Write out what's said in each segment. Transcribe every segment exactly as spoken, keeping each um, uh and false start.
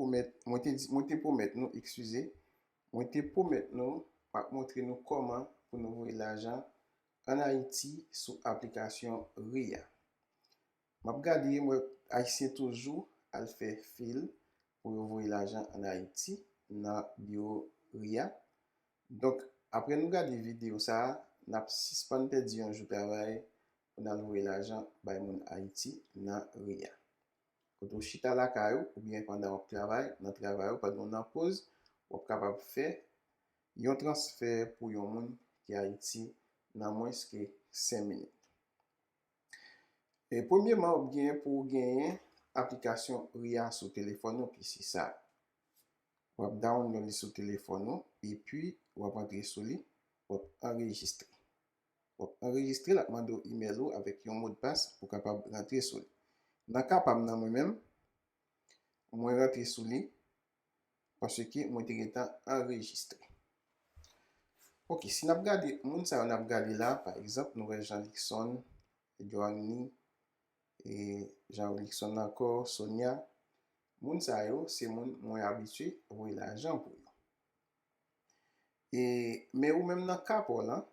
pwomèt, mwen te di, mwen te pwomèt nou, eskize, mwen te pwomèt nou, m ap montre nou kòman pou nou voye lajan ann Ayiti sou aplikasyon Ria. M ap gade, m wè Ayisyen toujou al fè fil pou yo voye lajan ann Ayiti nan biwo Ria. Donk, apre nou gade videyo sa a, n ap sispann pèdi yon jou travay pou n al voye lajan bay moun Ayiti nan Ria. Kote w chita lakay ou, oubyen pandan w ap travay, nan travay ou, pandan w nan poz, w ap kapab fè yon transfè pou yon moun ki Ayiti nan mwens ke senk minit. E premyeman, w ap gen pou w genyen aplikasyon Ria sou telefòn ou, ki se sa. W ap download li sou telefòn ou, epi w ap antre sou li, w ap anrejistre. W ap anrejistre, l ap mande w imèl ou avèk yon modpas pou w kapab rantre sou li. Nan ka pa m nan mwen menm, mwen rantre sou li paske mwen te gentan anrejistre. Ok, si n ap gade moun sa yo n ap gade la, pa egzanp, nou wè Jean Luckson, Joanny, e Jean Luckson ankò, Sonia. Moun sa yo, se moun mwen abitye voye lajan pou yo. E, men ou menm nan ka pa w lan,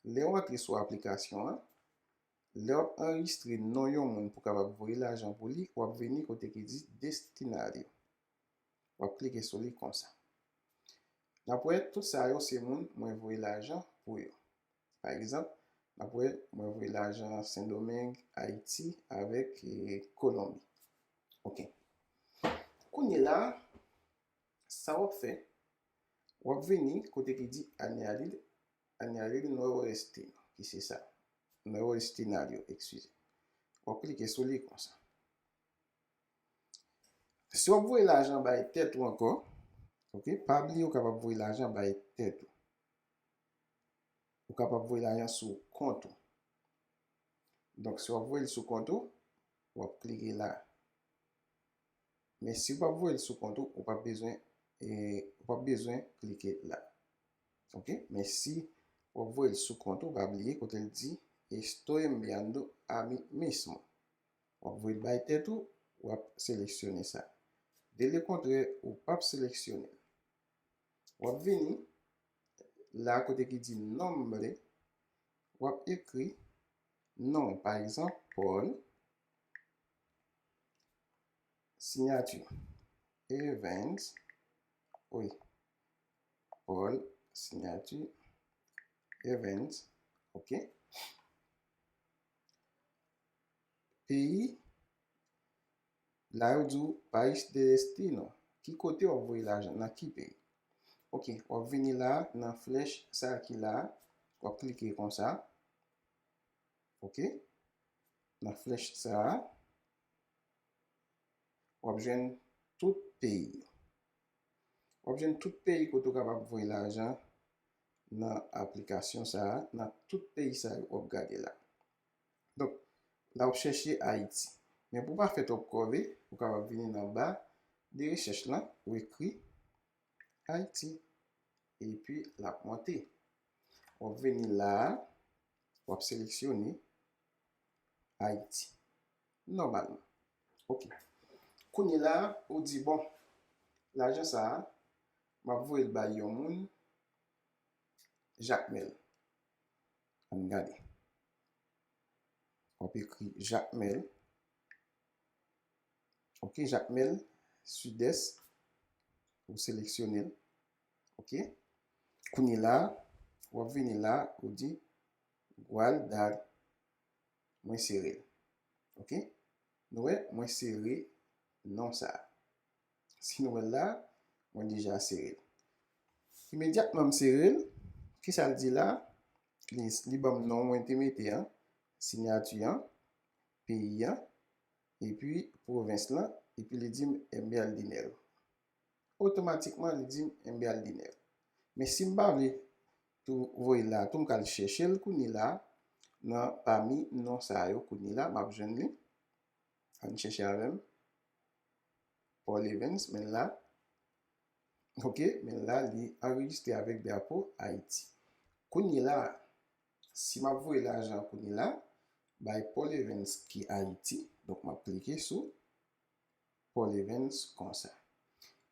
lè w antre sou aplikasyon an, lè w ap anrejistre non yon moun pou w kapab voye lajan pou li, w ap vini kote ki di Destinario. W ap klike sou li konsa. N ap wè, tout sa yo se moun mwen voye lajan pou yo. Pa egzanp, n ap wè, mwen voye lajan Sendomeng, Ayiti, avèk, e, Kolonbi. Ok. Kounye la, sa w ap fè, w ap vini kote ki di añadir, añadir nuevo destino, ki se sa. Nuevo destinario, eskize. W ap klike sou li konsa. Si w ap voye lajan bay tèt ou ankò, ok, pa bliye w kapab voye lajan bay tèt ou. Ou kapab voye lajan sou kont ou. Donk, si w ap voye l sou kont ou, w ap klike la. Men si w p ap voye l sou kont ou, ou p ap bezwen, e, ou p ap bezwen klike la. Ok? Men si w ap voye l sou kont ou, pa bliye kote l di, "Estoy enviando a mí mismo." W ap voye l bay tèt ou, w ap seleksyone sa. De le kontrè, ou p ap seleksyone l. W ap vini la kote ki di nombre, w ap ekri non, pa egzanp, Paul, sinyati, Evans, wi, Paul, sinyati, Evans, ok. Peyi, la yo di w país de destino. Ki kote w ap voye lajan? Nan ki peyi? Ok, w ap vini la, nan flèch sa a ki la, w ap klike konsa. Ok? Nan flèch sa a, w ap jwenn tout peyi yo. W ap jwenn tout peyi kote w kapab voye lajan nan aplikasyon sa a, nan tout peyi sa yo w ap gade la. Donk, la w ap chèche Ayiti. Men pou w pa fè twòp kòve, ou kapab vini nan ba de rechèch lan, ou ekri Ayiti. Epi, l ap monte. W ap vini la a, w ap seleksyone Ayiti. Nòmalman. Ok. Kounye la a, ou di, "Bon, lajan sa a, m ap voye l bay yon moun, Jakmèl." Ann gade. W ap ekri Jakmèl. Ok, Jakmèl, Sidès, ou seleksyone l. Ok. Kounye la, w ap vini la, ou di, "Guardar." Mwen sere l. Ok? Nou wè, mwen sere non sa a. Si nou wè l la, mwen deja sere l. Imedyatman m sere l, kisa l di la? Li, li ban m non mwen te mete an, sinyati an, peyi an, epi pwovens lan, epi li di m enviar dinero. Otomatikman, li di m enviar dinero. Men si m pa vle tou voye l la, tou m ka al chèche l kounye la, nan pami non sa yo kounye la, m ap jwenn li. Ann chèche avè m. Paul Evans, men l la. Ok, men l la, li anrejistre avèk drapo Ayiti. Kounye la, si m ap voye lajan kounye la, bay Paul Evans ki Ayiti, donk m ap klike sou Paul Evans konsa.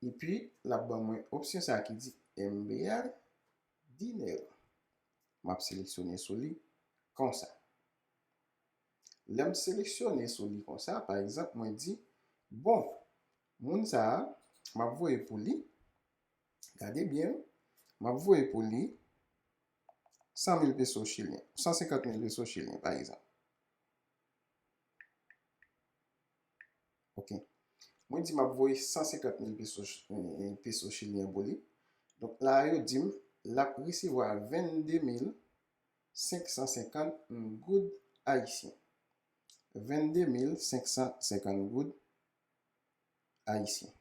Epi, l ap ban mwen opsyon sa a ki di enviar dinero. M ap seleksyone sou li konsa. Lè m seleksyone sou li konsa, pa egzanp, mwen di, bon, moun sa a, m ap voye pou li, gade byen, m ap voye pou li san mil peso chilyen, san senkant mil peso chilyen, pa egzanp. Ok. Mwen di m ap voye san senkant mil peso, eh, peso chilyen pou li. Donk la, yo di m l ap resevwa vennde mil senk san senkant goud ayisyen. Vennde mil senk san senkant goud ayisyen.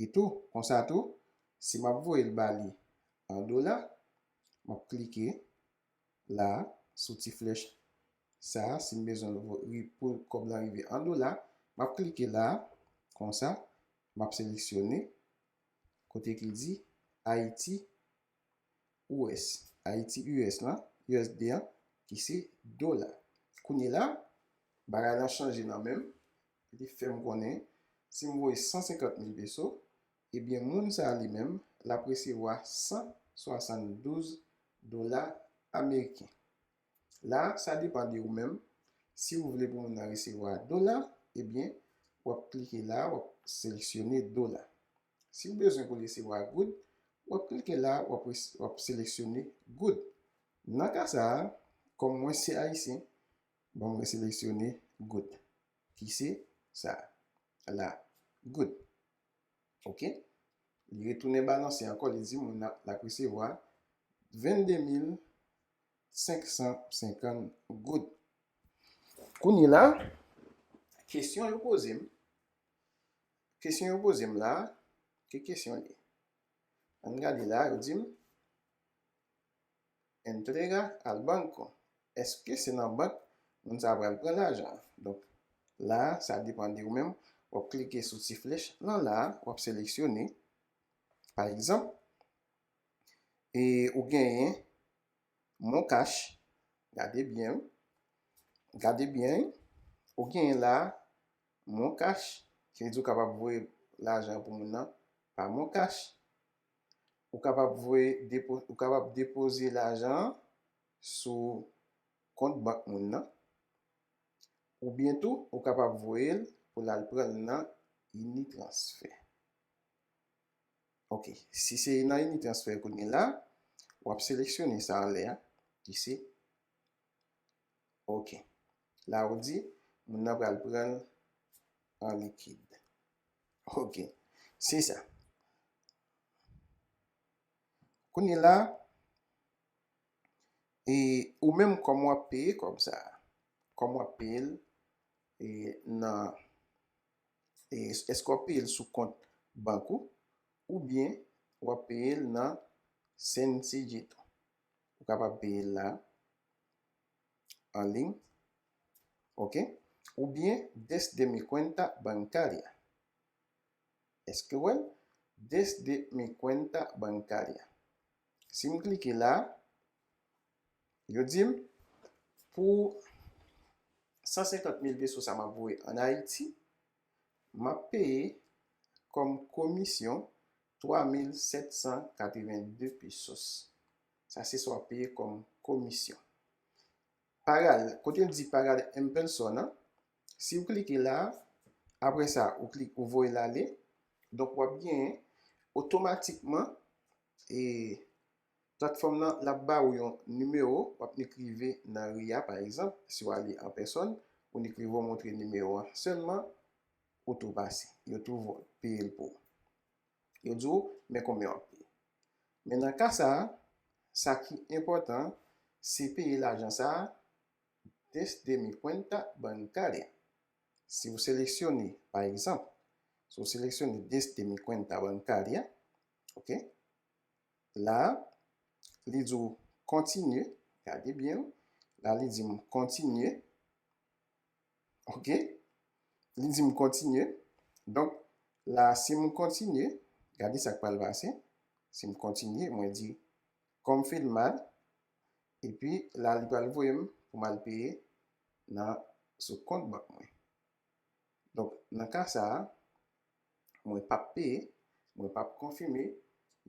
E tou, konsa tou, si m ap voye l ba li an dola, m ap klike la sou ti flèch sa a, si m bezwen pou kòb la rive an dola, m ap klike la, konsa, m ap seleksyone kote ki di Ayiti U S, Ayiti U S lan, U S D an, ki se dola. Kounye la, bagay lan chanje nan men m, li fè m konnen, si m voye san senkant mil peso, ebyen, moun sa a li menm, l ap resevwa san swasanndouz dola ameriken. La, sa depann de ou menm. Si ou vle pou moun nan resevwa dola, ebyen, w ap klike la, w ap seleksyone dola. Si w bezwen pou l resevwa goud, w ap klike la, w ap, w ap seleksyone goud. Nan ka sa a, kòm mwen se ayisyen, bon, mwen seleksyone goud, ki se sa a, la, goud. Ok? Li retounen balanse ankò, li di moun nan l ap resevwa vennde mil senk san senkant goud. Kounye la, kesyon yo poze m, kesyon yo poze m la, ki kesyon li? Ann gade la, yo di m, entrega al banco. Èske se nan bank moun sa a pral pran lajan an? Donk, la, sa depann de ou menm. W ap klike sou ti flèch lan la, w ap seleksyone. Pa egzanp, e ou genyen Mon Cash. Gade byen, wi. Gade byen, wi. Ou genyen la, Mon Cash, ki vle di ou kapab voye lajan pou moun nan pa Mon Cash. Ou kapab voye depo, ou kapab depoze lajan an sou kont bank moun nan. Oubyen tou, ou kapab voye l pou l al pran l nan Unitransfer. Ok, si se nan Unitransfer kounye la, w ap seleksyone sa anlè a, ki se ok. La ou di, moun nan pral pran l an likid. Ok, se sa. Kounye la, e ou menm kòman w ap peye kòb sa a? Kòman w ap peye l, e nan, e èske w ap peye l sou kont bank ou, oubyen w ap peye l nan Sencillito? Ou kapab peye l la, an liy, ok? Oubyen desde mi cuenta bancaria. Èske w wè l? Desde mi cuenta bancaria. Si m klike la, yo di m, pou san senkant mil peso sa m ap voye ann Ayiti, m ap peye kòm komisyon twa mil sèt san katrevenndi pesos. Sa se sa w ap peye kòm komisyon. Pagar, kote l di pagar en persona, si w klike la, apre sa, ou klik, ou voye l ale, donk w ap genyen otomatikman, e platfòm nan, l ap ba ou yon nimewo, w ap ekrive nan ri a, pa egzanp, si w ale an pèsòn, ou ekrive, w montre nimewo a sèlman, ou tou pase. Yo tou vo-, peye l pou ou. Yo di w, men konbyen w ap peye. Men nan ka sa a, sa ki enpòtan, se peye lajan sa a desde mi cuenta bancaria. Si w seleksyone, pa egzanp, si w seleksyone desde mi cuenta bancaria, ok, la, li di w kontinye, gade byen, la, li di m kontinye, ok, li di m kontinye, donk, la, si m kontinye, gade sa k pral pase, si m kontinye, mwen di confirmar, epi la, li pral voye m pou m al peye nan, sou kont bank mwen. Donk, nan ka sa a, mwen p ap peye, mwen p ap konfime,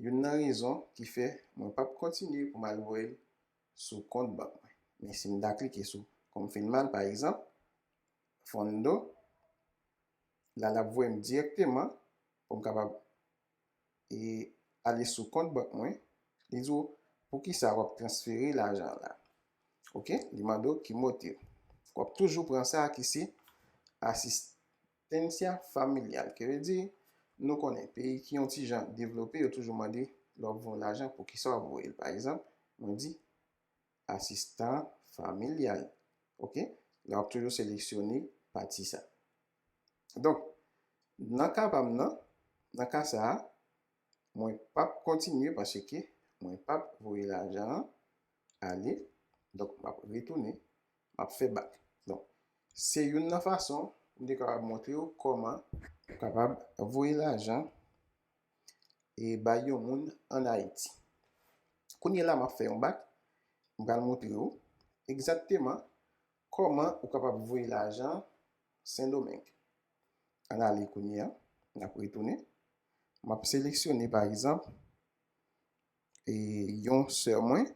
youn nan rezon ki fè mwen p ap kontinye pou m al voye l sou kont bank mwen. Men si m ta klike sou Confirmar, pa egzanp, Fondo, la l ap voye m dirèkteman pou m kapab e ale sou kont bank mwen, li di w, poukisa w ap transfere lajan an la? Oke, li mande w ki motif. W ap toujou pran sa ki se asistencia familiar, ki vle di, nou konnen peyi ki yon ti jan devlope, yo toujou mande lè w ap voye lajan, poukisa w ap voye l. Pa egzanp, mwen di asistan familial. Oke, la w ap toujou seleksyone pati sa. Donk, nan ka pa m nan, nan ka sa a, mwen p ap kontinye paske mwen p ap voye lajan an ale. Donk, m ap retounen, m ap fè bak. Donk, se youn nan fason m te kapab montre w kòman ou kapab voye lajan e bay yon moun ann Ayiti. Kounye a la, m ap fè yon bak, m pral montre w egzakteman kòman ou kapab voye lajan Sendomeng. Ann ale kounye a, n ap retounen. M ap seleksyone, pa egzanp, e yon sè mwen.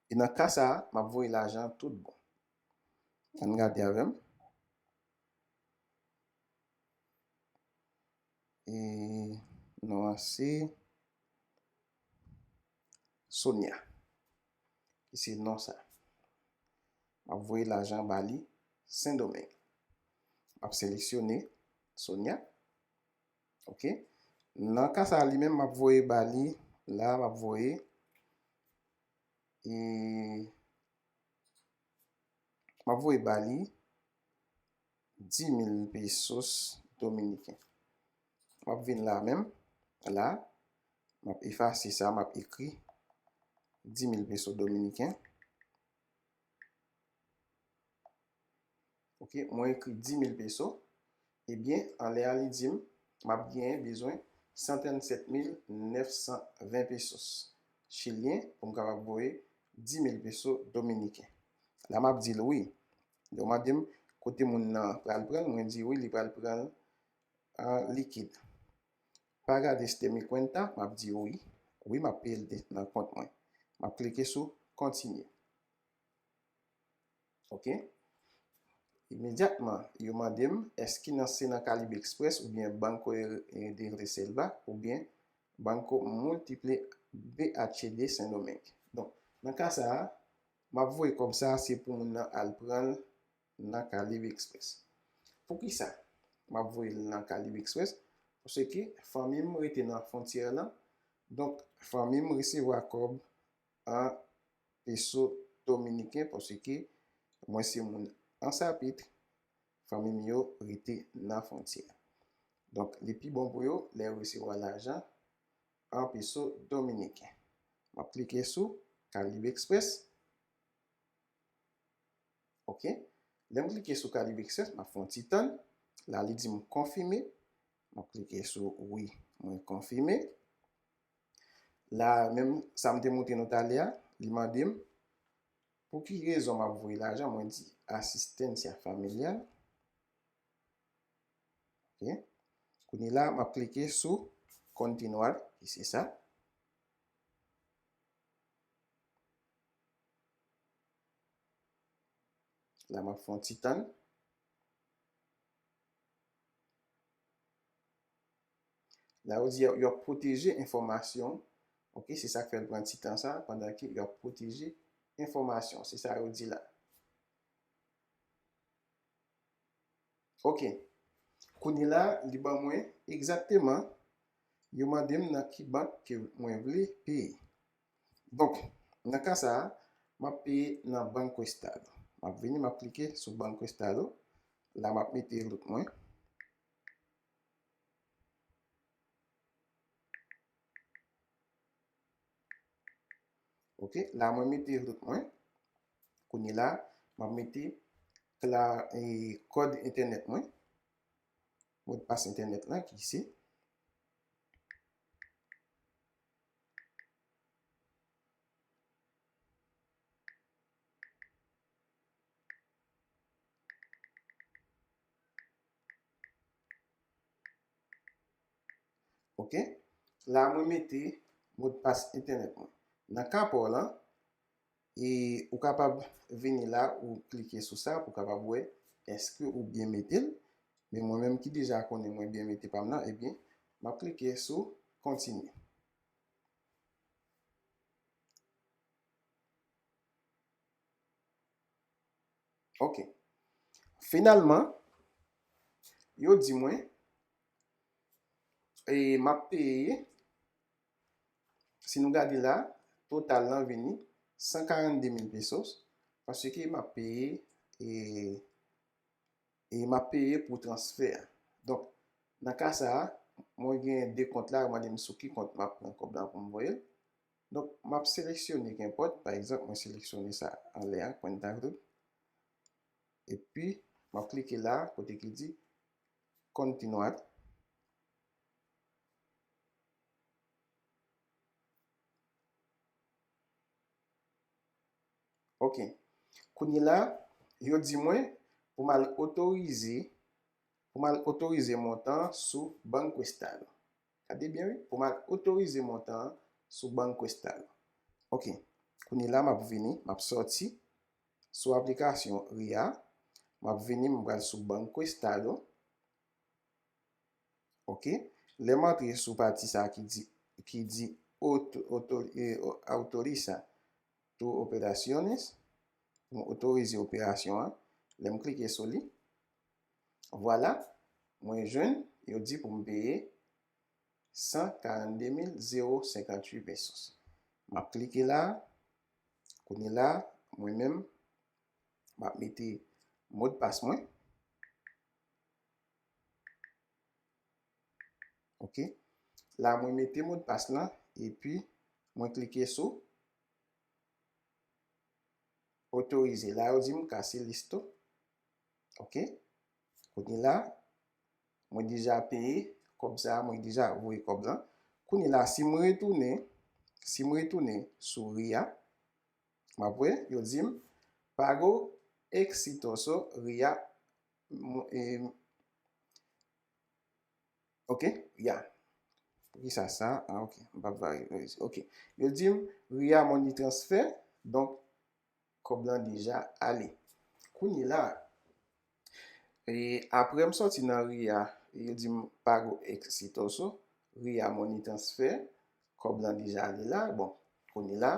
E nan ka sa a, m ap voye lajan tout bon. Ann gade avè m. E non an se Sonia, ki se non sa. M ap voye lajan ba li Sendomeng. M ap seleksyone Sonia. Oke. Nan ka sa a, li menm, m ap voye ba li, la, m ap voye, e, m ap voye ba li dis mil pesos dominiken. M ap vin la menm, la, m ap efase sa, m ap ekri dis mil pesos dominiken. Oke, mwen ekri dis mil peso. Ebyen, anlè a li di m, m ap genyen bezwen san trannsèt mil nèf san ven pesos chilyen pou m kapab voye dis mil peso dominiken. La, m ap di l wi. Yo mande m kote moun nan pral pran l, mwen di wi, li pral pran l an likid. Paga desde mi cuenta, m ap di wi. Wi, m ap peye l de- nan kont mwen. M ap klike sou kontinye. Oke. Imedyatman, yo mande m, èske nan, se nan Caribe Express oubyen Banco de Reserva oubyen Banco Múltiple B H D Sendomeng. Donk, nan ka sa a, m ap voye kòb sa a, se pou moun nan al pran l nan Caribe Express. Poukisa m ap voye l nan Caribe Express? Paske fanmi m rete nan fwontyè lan. Donk, fanmi m resevwa kòb an peso dominiken paske mwen se moun ansapit, fanmi m yo rete nan fwontyè. Donk, li pi bon pou yo lè yo resevwa lajan an peso dominiken. M ap klike sou Caribe Express. Oke. Lè m klike sou Caribe Express, m ap fè yon ti tann. La, li di m konfime. M ap klike sou wi, mwen konfime. La, menm sa m te montre nou talè a, li mande m pou ki rezon m ap voye lajan. Mwen di asistencia familiar. Oke. Kounye la, m ap klike sou continuar, ki se sa. La, m ap fè yon ti tann. La, yo di yo ap pwoteje enfòmasyon. Oke, se sa k fè l pran ti tan sa, pandan ke yo ap pwoteje enfòmasyon. Se sa yo di la. Oke. Kounye la, li ban mwen egzakteman, yo mande m nan ki bank ke mwen vle peye. Donk, nan ka sa a, m ap peye nan Banco Estado. M ap vini, m ap klike sou Banco Estado. La, m ap mete rout mwen. Oke, la mwen mete rout mwen. Kounye la, m ap mete kla, e, kòd entènèt mwen. Modpas entènèt la ki se Ok? La mwen mete modpas entènèt mwen. Nan ka pa w lan, e ou kapab vini la, ou klike sou sa pou w kapab wè èske ou byen mete l. Men mwen menm ki deja konnen mwen byen mete pa m nan, ebyen, m ap klike sou kontinye. Ok. Finalman, yo di mwen, e m ap peye, si nou gade la, total lan vini san karannde mil pesos, paske m ap peye, e, e m ap peye pou transfè a. Donk, nan ka sa a, mwen gen de kont la, yo mande m sou ki kont m ap pran kòb la pou m voye l. Donk, m ap seleksyone kenpòt, pa egzanp, mwen seleksyone sa anlè a, Cuenta Group. Epi, m ap klike la, kote ki di Continuar. Ok. Kounye la, yo di mwen pou m al otorize, pou m al otorize montan sou Banco Estado. Gade byen, wi, pou m al otorize montan sou Banco Estado. Ok. Kounye la, m ap vini, m ap sòti sou aplikasyon Ria. M ap vini, m pral sou Banco Estado. Ok. Lè m antre sou pati sa ki di, ki di auto, auto, eh, autoriza tus operaciones, pou m otorize operasyon an. Lè m klike sou li, vwala, mwen jwenn, yo di pou m peye san karannde mil zewo senkanntuit pesos. M ap klike la, kounye la, mwen menm, m ap mete modpas mwen. Ok. La, mwen mete modpas lan, epi mwen klike sou otorize. La, yo di m casi listo. Ok. Kounye la, mwen deja peye kòb sa, mwen deja voye kòb lan. Kounye la, si mwen retounen, si mwen retounen sou Ria, m ap wè, yo di m, pago exitoso Ria, m-, e, ok, Ria. Poukisa sa? Ah, ok, m p ap vare. Ok. Yo di m, Ria Money Transfer, donk, kòb lan deja ale. Kounye la, e apre m sòti nan Ria, yo di m pago exitoso, Ria Money Transfer, kòb lan deja ale la. Bon, kounye la,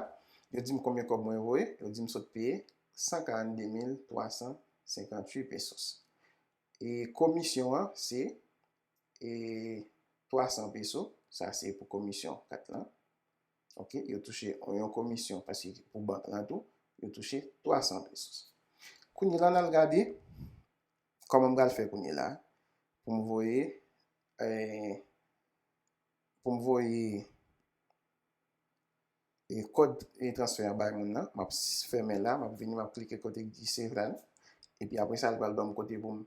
yo di m konbyen kòb mwen voye, yo di m sot peye san karannde mil twa san senkanntuit pesos. E komisyon an, se e twa san peso, sa se pou komisyon kat lan. Ok, yo touche yon komisyon, paske pou bank lan tou, yo touche twa san pesos. Kounye la, n al gade kòman m pral fè kounye la pou m voye, eh, pou m voye e kòd e transfè an bay moun nan, m ap s-, fèmen la, m ap vini, m ap klike kote ki di cerrar. Epi apre sa, li pral ban m kote pou m,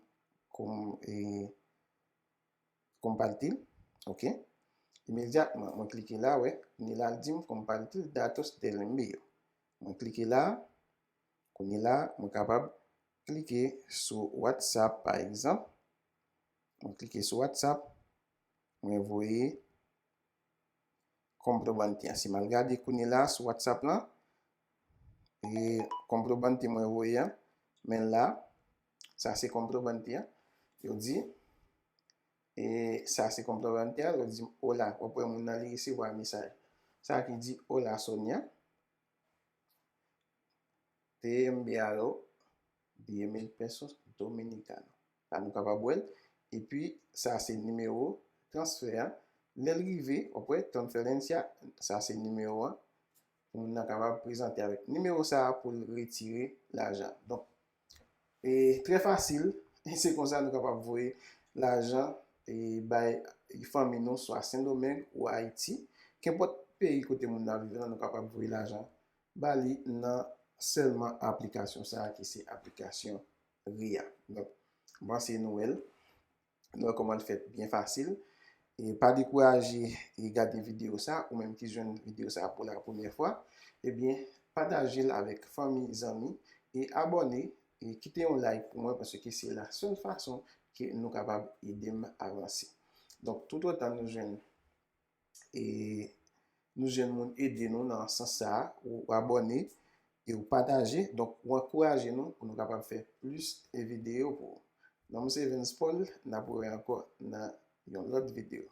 pou m, e, compartir. Ok. Imedyatman, mwen klike la, wè, kounye la, l di m compartir datos del envío. Mwen klike la, kounye la, mwen kapab klike sou WhatsApp, pa egzanp. Mwen klike sou WhatsApp, mwen voye comprobante a. Si m al gade kounye la sou WhatsApp lan, e comprobante mwen voye an, men la, sa se comprobante a. Yo di, e sa se comprobante a, yo di m, hola, w ap wè moun nan li resevwa mesaj. Sa ki di, hola Sonia, te enviado diez mil pesos dominicano. La nou kapab wè l. Epi, sa se nimewo transfè an. Lè l rive, w ap wè, transferencia, sa se nimewo an. Pou moun nan kapab prezante avèk nimewo sa a pou l retire lajan. Donk, e trè fasil, e se konsa nou kapab voye lajan e bay fanmi nou, swa Sendomeng ou Ayiti. Kenpòt peyi kote moun nan viv lan, nou kapab voye lajan ba li nan sèlman aplikasyon sa a ki se aplikasyon Ria. Donk, m panse nou wè l, nou wè kòman l fèt byen fasil. E pa dekouraje e gade videyo sa, ou menm ki jwenn videyo sa pou la premyè fwa, ebyen, pataje l avèk fanmi, zanmi, e abòne, e kite yon like pou mwen, paske se la sèl fason ke nou kapab ede m avanse. Donk, toutotan nou jwenn e nou jwenn moun ede nou nan sans sa a, ou abòne e ou pataje. Donk, ou ankouraje nou pou nou kapab fè plis videyo pou ou. Non m se Evens Paul, n ap wè ankò nan yon lòt videyo.